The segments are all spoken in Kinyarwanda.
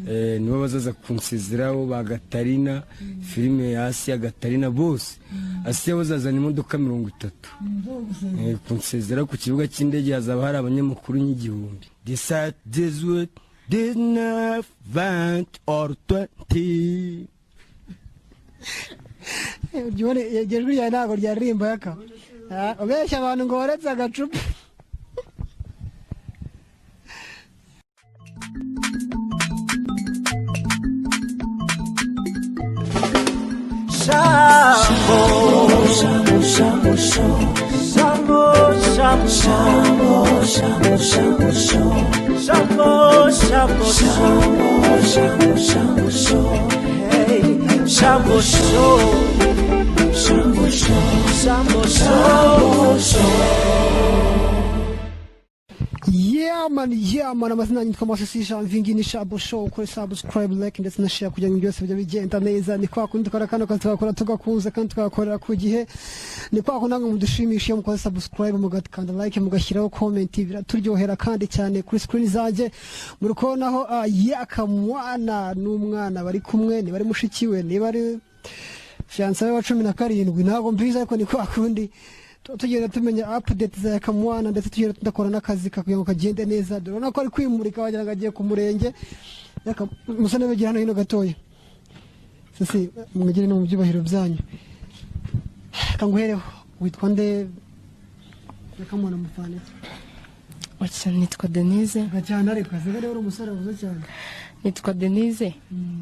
Nibo bazaza kunsezeraho, ba Gatarina, filime ya Asiya, Gatarina bose. Asiya bazazana imodoka 30 kunsezera ku kibuga cy'indege. Hazaba hari abanyamakuru nk'igihumbi. 17, 18, 19, 20 or 20. Iryo jwi ryawe ntabwo ryaririmba, Yaka. Ubeshya abantu ngo waretse agacupa. Shambo, shambo, shambo, shambo, shambo, shambo, shambo, shambo, shambo, shambo, shambo, hey, shambo, shambo, shambo, shambo, shambo. Yeah man, yeah man, amazina yanjye yitwa Masisi Janvier, ni Shabo Show. Kuri subscribe, like ndetse na share kugira ngo byose bijye bigenda neza. Ni kwa kundi dukora kano kazi, tugakora tugakunze kandi tugakorera ku gihe. Ni kwa kundi namwe mudushimisha iyo mukoze subscribe, mugakanda like, mugashyiraho comment, biraturyohera kandi cyane. Kuri screen zanjye muri kubonaho Yaka Mwana n'umwana bari kumwe, niba ari mushiki we, niba ari fiancé we wa 17, ntabwo mbizi, ariko ni kwa kundi tuba tugenda tumenya update za Yakamwana, ndetse tugenda tudakora n'akazi kugira ngo kagende neza. Dore urabona ko ari kwimurika, wagira ngo agiye ku murenge. Yaka, musa n'abegera hano hino gatoya. Sisi mwegere no mu byubahiro byanyu. Kanguhereho, witwa nde? Yakamwana mufana iki? Oya, nitwa Denise. Vuga cyane ariko, asigaye uri umusore wavuze cyane. Nitwa Denise,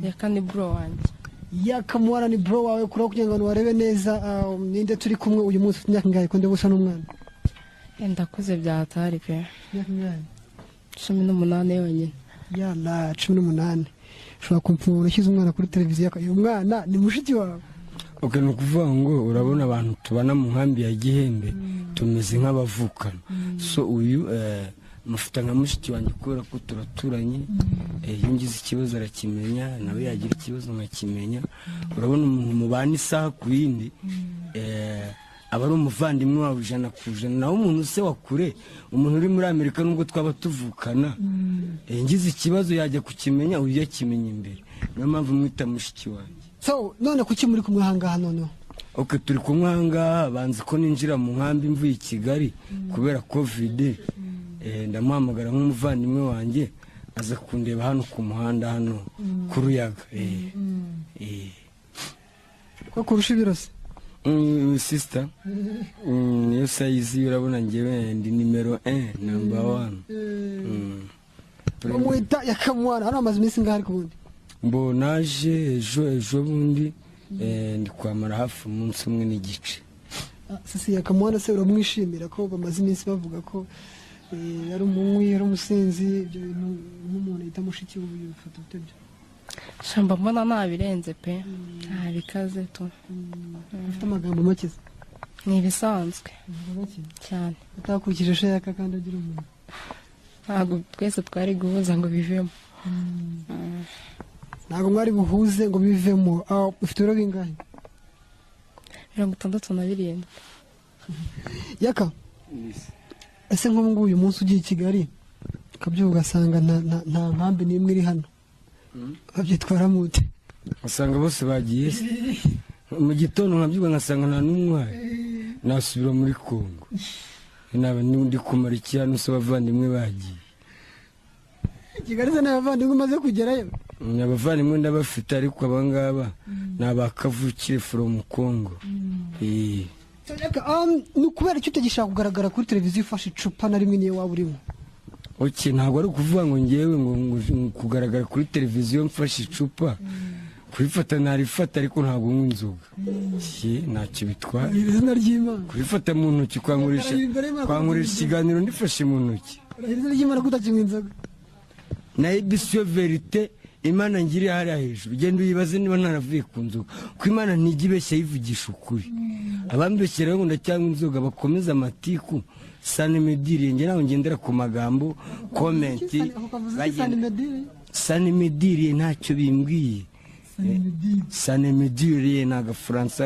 Yaka ni bro wanjye. Yakamwana ni bro wawe. Kuri kugira ngo barebe neza, ninde turi kumwe uyu munsi? Ufite imyaka ingahe, ko ndi busa n'umwana? Ndakuze bya hatari pe. Imyaka ingahe? 18 yonyine. Yala, 18! Ushobora kumva umuntu ushyize umwana kuri televiziyo, uyu mwana ni mushiki wawe? Ok, ni ukuvuga ngo urabona abantu tubana mu nkambi ya Gihembe tumeze nk'abavukana. So uyu mufite nka mushiki wanjye kubera ko turaturanye. Iyo ngize ikibazo arakimenya, nawe yagira ikibazo nkakimenya. Urabona umuntu mubana isaha ku yindi, aba ari umuvandimwe wawe 100%. Naho umuntu se wa kure, umuntu uri muri Amerika, nubwo twaba tuvukana, ngize ikibazo yajya kukimenya, uyu yakimenya imbere. Niyo mpamvu mwita mushiki wanjye. So none kuki muri kumwe ahangaha noneho? Ok, turi kumwe ahangaha, banzi ko ninjira mu nkambi mvuye i Kigali kubera COVID. Ndamuhamagara nk'umuvandimwe wanjye, aza kundeba hano ku muhanda, hano ku Ruyaga. Ko kurusha ibirose? Sister, niyo size. Urabona njyewe ndi nimero 1, number 1. Bamwita Yakamwana. Hano amaze iminsi ingahe ariko ubundi? Mbo naje ejo, ejo bundi, ndi kwamara hafi umunsi umwe n'igice. Sisi, Yakamwana se uramwishimira, ko bamaze iminsi bavuga ko ari umunywi, ari umusinzi? Ibyo bintu nk'umuntu yita mushiki we bifata ute byo? Shamba, mbona ntabirenze pe, ntabikaze tu. Ufite amagambo make se? Ni ibisanzwe. Amagambo make? Cyane. Utakurikije shayaka kandi agira umuntu. Ntabwo twese twari guhuza ngo bivemo. Ntabwo mwari buhuze ngo bivemo. Ufite ibiro bingahe? 67. Yaka, ese nk'ubu ngubu uyu munsi ugiye i Kigali ukabyuka ugasanga nta nkambi n'imwe iri hano, babyitwaramo ute? Usanga bose bagiye se. Mu gitondo nkabyuka ngasanga nta n'umwe uhari, nasubira muri Kongo. Naba ndi kumara iki hano se abavandimwe bagiye? Kigali se n'abavandimwe umaze kugerayo? Abavandimwe ndabafite, ariko abangaba ni abakavukire from Kongo. Yaka, ni ukubera icyo utagishaka kugaragara kuri televiziyo ufashe icupa na rimwe, niyo waba urimo? Ok, ntabwo ari ukuvuga ngo ngewe ngo kugaragara kuri televiziyo mfashe icupa. Kurifata narifata, ariko ntabwo nywa inzoga. Ye, ntacyo bitwaye. Izina ry'Imana. Kurifata mu ntoki, kwankoresha ikiganiro ndifashe mu ntoki. Izina ry'Imana ko utakinywa inzoga. Na ebisiyo vérité, Imana ngiriye hariya hejuru, genda uyibaze niba ntaravuye ku nzoga, ko Imana ntijya ibeshya, yivugisha ukuri. Abambeshyera ngo ndacyanywa inzoga bakomeze amatiku, sanemediriye. Njye ntabwo ngendera ku magambo, comment. Ako kavuze iki, sanimedire? Sanemediriye ntacyo bimbwiye. Sanemediriye ni agafaransa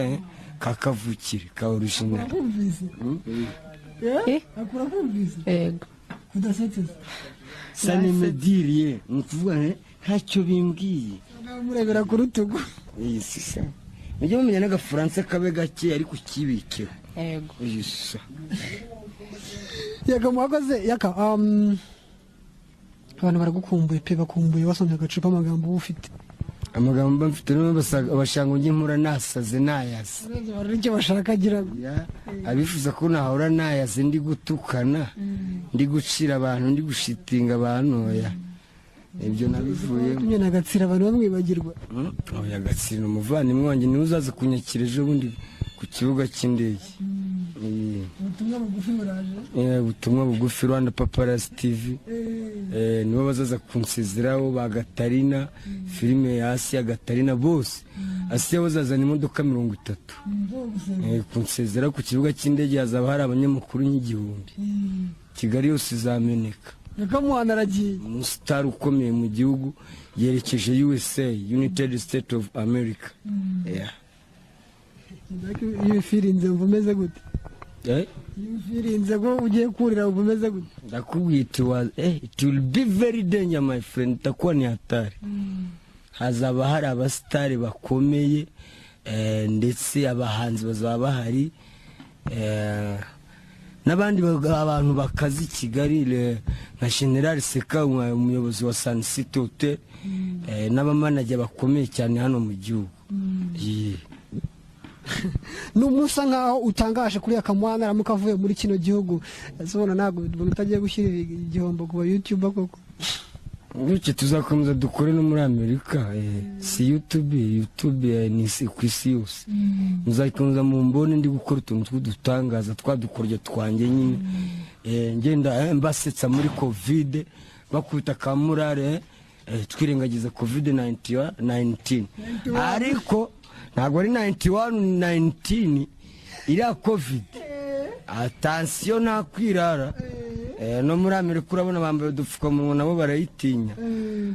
ka kavukire, ka original. Kumvise? Eh? Akura kumvise? Yego. Kudasetse? Sanemediriye ni ukuvuga Ntacyo bimbwiye. Murebera ku rutugu. Iyi sisa, mujye mumenya n'agafaransa kabe gake, ariko ukibikeho. Yego. Iyi sisa. Yaka, muhakoze. Yaka, abantu baragukumbuye pe, bakumbuye wasomye agacupa. Amagambo uba ufite? Amagambo mba mfite, niyo bashaka ngo njye mpura nasaze, nayaze. Urebye barura icyo bashaka agira ngo Ya, abifuza ko nahora nayaze, ndi gutukana, ndi gucira abantu, ndi gushitinga abantu, oya, ibyo nabivuyemo. Tumye nagatsira abantu bamwibagirwa. Oya, Gatsira umuvandimwe wanjye, niwe uzaza kunyakira ejo bundi ku kibuga cy'indege. Ubutumwa bugufi buraje. Ubutumwa bugufi, Rwanda Paparazzi TV, nibo bazaza kunsezeraho, ba Gatarina, filime ya Asiya, Gatarina bose. Asiya bazazana imodoka 30 kunsezera ku kibuga cy'indege. Hazaba hari abanyamakuru nk'igihumbi, Kigali yose izameneka. Yakamuhana aragiye. Umusitari ukomeye mu gihugu yerekeje USA, United States of America, yeah. Iyo ufirinze wumva umeze gute? Eh? Iyo ufirinze ko ugiye kurira wumva umeze gute? Ndakubwiye, it will be very danger, my friend, itakuwa ni hatari. Hazaba hari abasitari bakomeye, ndetse abahanzi bazaba bahari, n'abandi abantu bakaze i Kigali, nka General Seka, umuyobozi wa Sun City Hotel, n'abamanager bakomeye cyane hano mu gihugu. Yeah. Ni umunsi nkaho utangaje kuri Yakamwana aramuka avuye muri kino gihugu. Ese ubona ntabwo ubona utagiye gushyira igihombo ku ba YouTuber koko? Bityo tuzakomeza dukore no muri Amerika, si YouTube ni ku isi yose. Muzakomeza mu mbone ndi gukora utuntu tw'udutangaza, twadukoryo twanjye nyine. Ngenda mbasetsa muri COVID, bakubita ka murare, twirengagiza COVID 19, ariko ntabwo ari 91 19 iriya COVID. Attention, ntakwirara. No muri Amerika urabona bambaye udupfukamunwa, nabo barayitinya,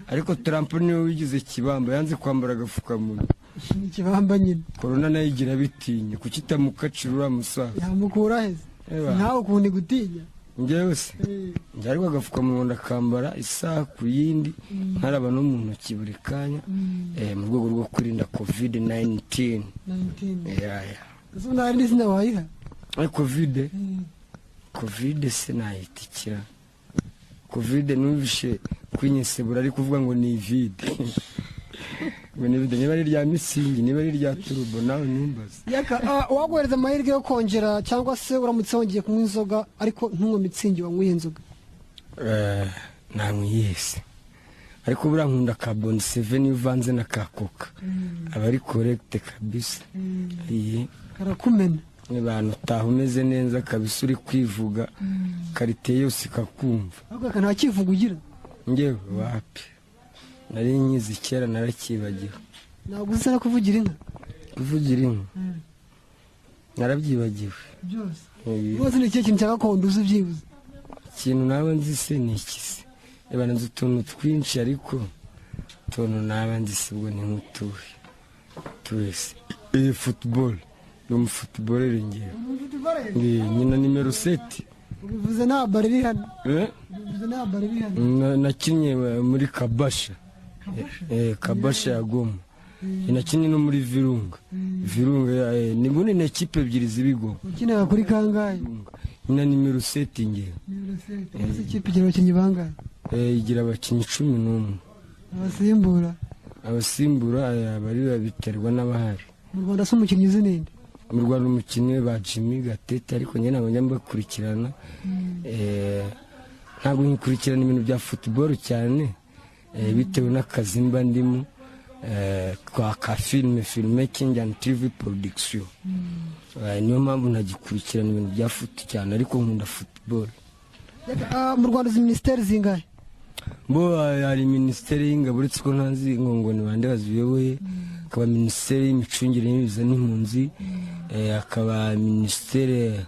ariko Trump niwe wigize kibamba, yanze kwambara agapfukamunwa. Ni ikibamba nyine. Korona nayo igira bitinya, kuki itamukacira uriya musaza? Yamukura heza? Eba. Nawe ukuntu igutinya. Njyewe se, njye ariko agapfukamunwa ndakambara isaha ku yindi, nkaraba no mu ntoki buri kanya, mu rwego rwo kwirinda COVID 19. 19. Yeah. Ese ubu nta rindi zina wayiha? COVID, COVID se nayitikira COVID? Numvishe kwinyesebura ari kuvuga ngo ni ivide, ngo ni ivide, niba ari irya Mützig, niba ari irya Turbo, nawe ntumbaze. Yaka, waguhereza amahirwe yo kongera, cyangwa se uramutse wongeye kunywa inzoga ariko ntunywe Mützig, wanywa inzoga? Nanywa yese, ariko buriya nkunda ka Bond 7, iyo uvanze na ka Coca aba ari correct kabisa. Iyi Karakumena. Abantu utaha umeze neza kabisa, uri kwivuga karite yose ikakumva. Ahubwo aka nta kivugo ugira? Ngewe wapi, nari nyizi kera, narakibagiwe. Ntabwo uzi no kuvugira inka? Kuvugira inka narabyibagiwe. Byose rwose? Ni ikihe kintu cya gakondo uzi byibuze? Ikintu naba nzi se ni iki se? Reba, nzi utuntu twinshi, ariko utuntu naba nzi se ubwo ni nk'utuhe twese? Iyi football, ni umufootballer ngewe. Nyina nimero 7. Ubivuze nta baro iri hano. Eh? Ubivuze nta baro iri hano. Nakinnye muri Kabasha. Kabasha ya Goma. Nakinnye no muri Virunga. Virunga, ni bundi, ni ekipe ebyiri z'ibigoma. Ukinaga kuri kangahe? Nyina nimero 7 ngewe. Ese ikipe igira abakinnyi bangahe? Igira abakinnyi 11. Abasimbura? Abasimbura, bari babiterwa n'abahari. Mu Rwanda se umukinnyi uzi ninde? Mu Rwanda umukinnyi ba Jimmy Gatete, ariko njye ntabwo njya mbakurikirana. Ntabwo nkurikirana ibintu bya football cyane, bitewe n'akazi mba ndimo, kwa ka filime, filmmaking and TV production. Niyo mpamvu ntagikurikirana ibintu bya foot cyane, ariko nkunda football. Mu Rwanda uzi minisiteri zingahe? Bo, hari minisiteri y'ingabo, uretse ko ntazi ngo ni bande baziyoboye, hakaba minisiteri y'imicungire y'ibiza n'impunzi, hakaba minisiteri,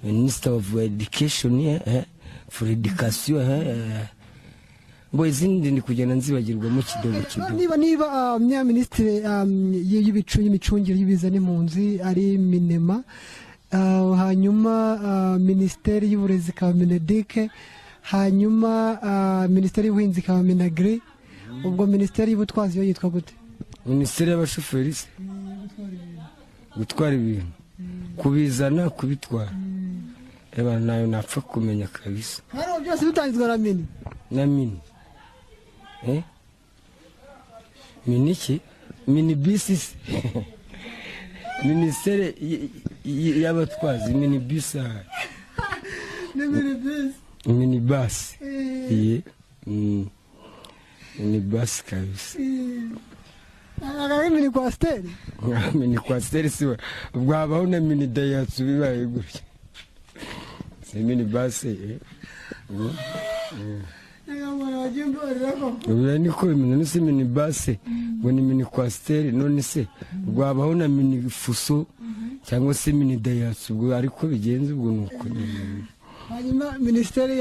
minister of education, for education, bo izindi ndi kugenda nzibagirwamo kidogo kidogo. Niba minisitiri y'imicungire y'ibiza n'impunzi ari MINEMA, hanyuma minisiteri y'uburezi ikaba MINEDUC, Hanyuma minisiteri y'ubuhinzi ikaba MINAGRI. Ubwo minisiteri y'ubutwazi yo yitwa gute? Minisiteri y'abashoferi se? Gutwara ibintu, kubizana, kubitwara, reba nayo napfa kumenya kabisa. Hano byose bitangizwa na mini. Na mini, mini ki? Mini bisi se? Minisiteri y'abatwazi, mini bisi ahari. Ni mini bisi. Mini basi iye, mini basi kabisa. Ari mini coaster. Mini coaster siwe, ubwo habaho na mini Daihatsu bibaye gutya, si mini basi, eh. Ubu niko bimeze. None se mini basi ngo ni mini coaster, none se ubwo habaho na mini fuso cyangwa se mini Daihatsu, ubwo ariko bigenze, ubwo ni uko nyine. Hanyuma minisiteri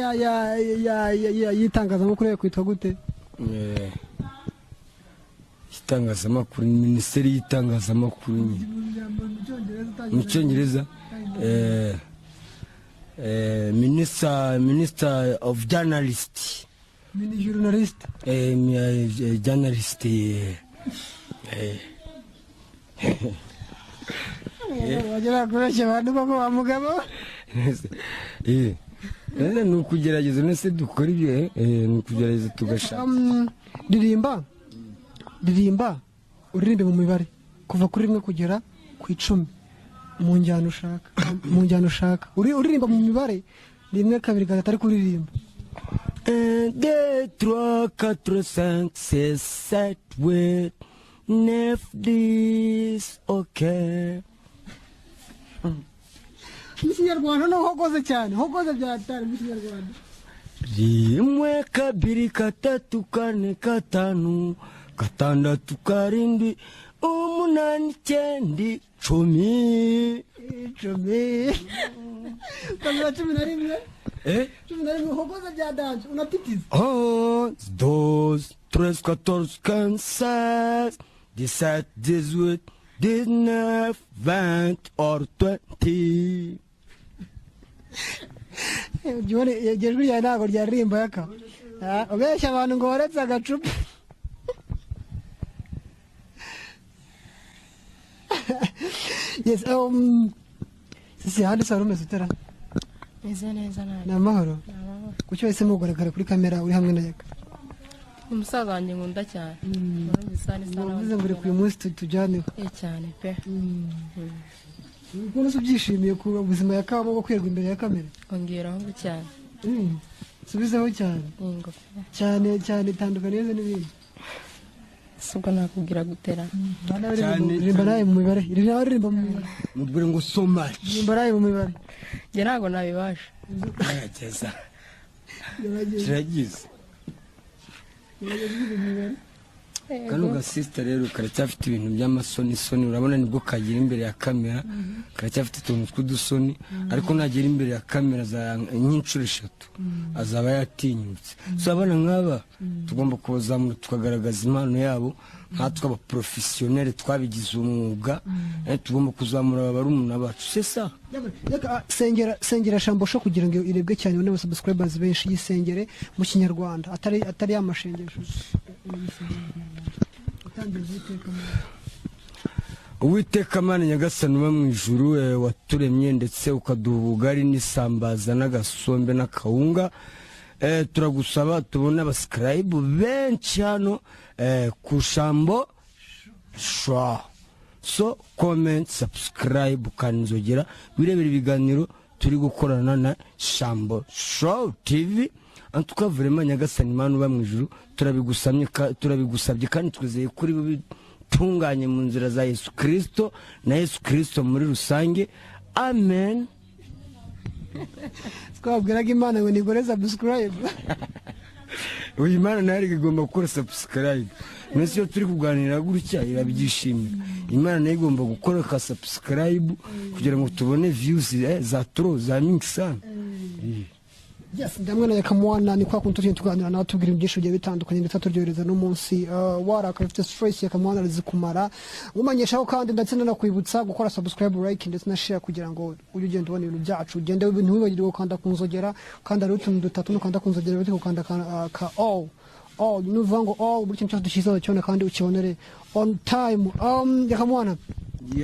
y'itangazamakuru yo kwitwa gute? Itangazamakuru ni minisiteri y'itangazamakuru nyine mu Cyongereza, minister of journalist. Mini journalist. Journalist. Bagera kubeshya abantu koko wa mugabo. Ni ukugerageza, none se dukora ibyo, ni ukugerageza tugashaka. Ririmba, ririmba, uririmbe mu mibare kuva kuri 1 kugera ku 10 mu njyana ushaka, mu njyana ushaka. Uririmba mu mibare 1, 2, 3, ariko uririmba. 1, 2, 3, 4, 5, 6, 7, 8, 9, 10, ok. Mu Kinyarwanda no hogoze cyane, hogoze byatari mu Kinyarwanda. 1, 2, 3, 4, 5, 6, 7, 8, 9, 10. 10, kabiri, 11. Eh? 11, hogoze bya danger, unatitiza. 11, 12, 13, 14, 15, 16, 17, 18, 19, 20 or 20. Iryo jwi ryawe ntabwo ryaririmba yaka. Ubeshya abantu ngo waretse agacupa. Yes, sisi handi se wari umeze utera? Meze neza nabi. Ni amahoro? Ni amahoro. Kuki wahisemo kugaragara kuri kamera uri hamwe na Yaka? Ni umusaza wanjye nkunda cyane. Urumva isa n'isa nawe. Uvuze ngo reka uyu munsi tujyaneho. Cyane pe. Ukuntu se ubyishimiye ku buzima yakabamo bwo kwirirwa imbere ya kamera? Ongeraho ngo cyane. Subizeho cyane. Ni ingofero. Cyane cyane, itandukanye neza n'ibindi. Si ubwo nakubwira gutera. Cyane, Ririmba nawe mu mibare. Ririmba mu mibare. Mubwire ngo so much. Ririmba nawe mu mibare. Njye ntabwo nabibasha. Gerageza. Kiragize. Kano gasisita rero karacyafite ibintu by'amasonisoni, urabona nibwo kagera imbere ya kamera, karacyafite utuntu tw'udusoni, ariko nagera imbere ya kamera za nk'inshuro 3 azaba yatinyutse. So abana nk'aba tugomba kubazamura tukagaragaza impano yabo, nkatwe abaporofesiyoneri twabigize umwuga, tugomba kuzamura aba barumuna bacu, c'est ça. Reka, sengera, sengera Shambo Show kugira ngo irebwe cyane, ubone subscribers benshi. Yisengere mu Kinyarwanda, atari ya mashengesho. Uwiteka Mana Nyagasani uba mu ijuru, waturemye ndetse ukaduha ubugari n'isambaza n'agasombe n'akawunga, turagusaba tubone abascribe benshi hano, ku Shambo Show. So comment, subscribe, ukanzogera, wirebera ibiganiro turi gukorana na Shambo Show TV. En tout cas vraiment Nyagasani Mana uba mu ijuru, turabigusabye kandi twizeye kuri bitunganye mu nzira za Yesu Kristo na Yesu Kristo muri rusange, amen. Twabwiraga Imana ngo nigore subscribe. Uyu Imana nayo igomba gukora subscribe. Mbese iyo turi kuganira gutya irabyishimira. Imana nayo igomba gukora ka subscribe kugira ngo tubone views, za tro za mingi sana. Yes, ndamwe na Yakamwana. Ni kwa kuntu tugenda tuganira nawe, tubwira ibintu byinshi bigiye bitandukanye, ndetse turyohereza n'umunsi. Warakaye, ufite stress, Yakamwana arazikumara. Mumenyeshaho kandi ndetse nanakwibutsa gukora subscribe, like ndetse na share kugira ngo ujye ugenda ubona ibintu byacu. Ugende ntiwibagirwe gukanda ku nzogera, kandi hariho utuntu dutatu. Nukanda ku nzogera bari gukanda ka all all, ni ukuvuga ngo all, buri kintu cyose dushyizeho ukibone kandi ukibonere on time. Yakamwana,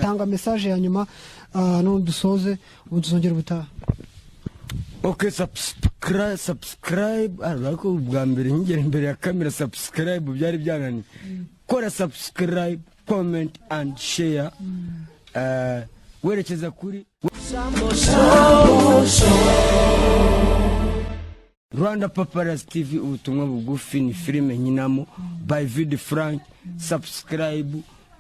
tanga message ya nyuma, none dusoze, ubu tuzongera ubutaha. Ok, subscribe, subscribe. Ariko ubwa mbere nkigera imbere ya kamera, subscribe byari byananiye. Kora subscribe, comment and share. Werekeza kuri Sambo Show. Rwanda Paparazzi TV, ubutumwa bugufi ni filime nkinamo by Vid Frank. Subscribe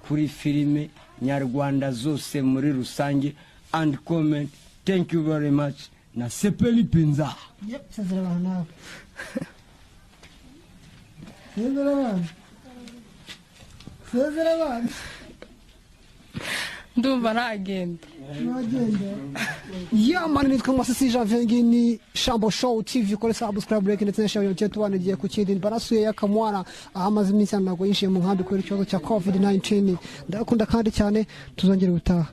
kuri filime nyarwanda zose muri rusange and comment. Thank you very much na sepeli pinza. Yep, sezera abantu nawe. Sezera abantu. Sezera abantu. Ndumva ntagenda. Nagenda. Yeah man, nitwa Masisi Janvier, ngiyi ni Shambo Show TV. Kore subscribe, like ndetse na share kugira ngo tubane igihe ku kindi. Barasuye Yakamwana aho amaze iminsi, ntabwo yinjiye mu nkambi kubera ikibazo cya COVID-19. Ndakunda kandi cyane, tuzongera ubutaha.